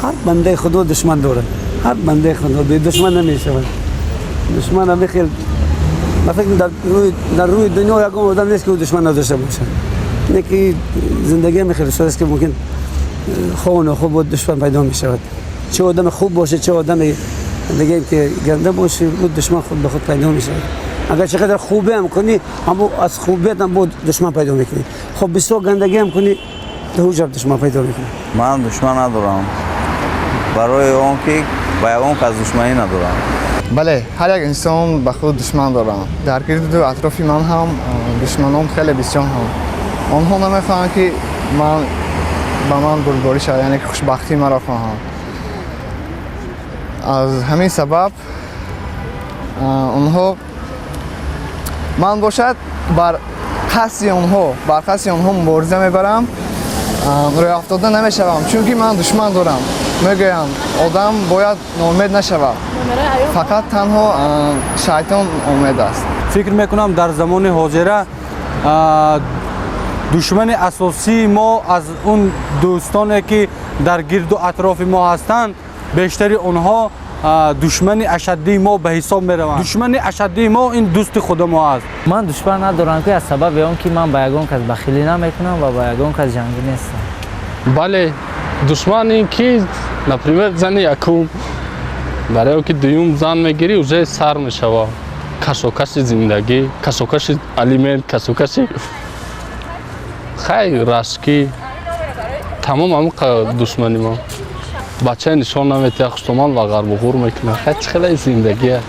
Ҳар бандаи Худо душман дорад. Ҳар бандаи Худо бе душман намешавад. Душман ҳами хел, ба фикр, дар рӯи дунё ягон одам нест, ки ӯ душман надошта бошад. Не ки зиндагӣ ҳами хел аст, ки мумкин хоҳу нохоҳ бо душман пайдо мешавад. Чӣ одами хуб боше, чӣ одами диге ки ганда боше, ӯ душман худ ба худ пайдо мешавад. Агар чӣ қадар хубӣ ҳам кунӣ, ҳамо аз хубият ҳам бо душман пайдо мекунӣ. Хоб, бисёр гандагӣ ҳам кунӣ, ҳуҷаб душман пайдо мекунӣ. Ман душман надорам, барои он ки ба ягон кас душманӣ надорам. Бале, ҳар як инсон ба худ душман дорад. Дар гирду атрофи ман ҳам душманон хеле бисёранд. Онҳо намехоҳанд, ки ман ба ман бурдборӣ шавад, яъне ки хушбахтии маро хоҳанд. Аз ҳамин сабаб онҳо, ман бошад, бар қасди онҳо мубориза мебарам, рӯяфтода намешавам, чунки ман душман дорам. Мегӯянд, одам бояд ноумед нашавад, фақат танҳо шайтон ноумед аст. Фикр мекунам, дар замони ҳозира душмани асосии мо аз он дӯстоне, ки дар гирду атрофи мо ҳастанд, бештари онҳо душмани ашаддии мо ба ҳисоб мераванд. Душмани ашаддии мо ин дӯсти худи мо аст. Ман душман надорам, ки аз сабаби он ки ман ба ягон кас бахилӣ намекунам ва ба ягон кас ҷангӣ нестам. Бале, душман ин ки, например, зани якум, барои он ки дуюм зан мегирӣ, уже сар мешава кашокаши зиндагӣ, кашокаши алимент, кашокаши хай, рашкӣ, тамом. Ҳамин душмани мо бачаи нишон наметиҳад, хуштоман ва ғарбуғур мекунад. Хай, чӣ хеле зиндагия.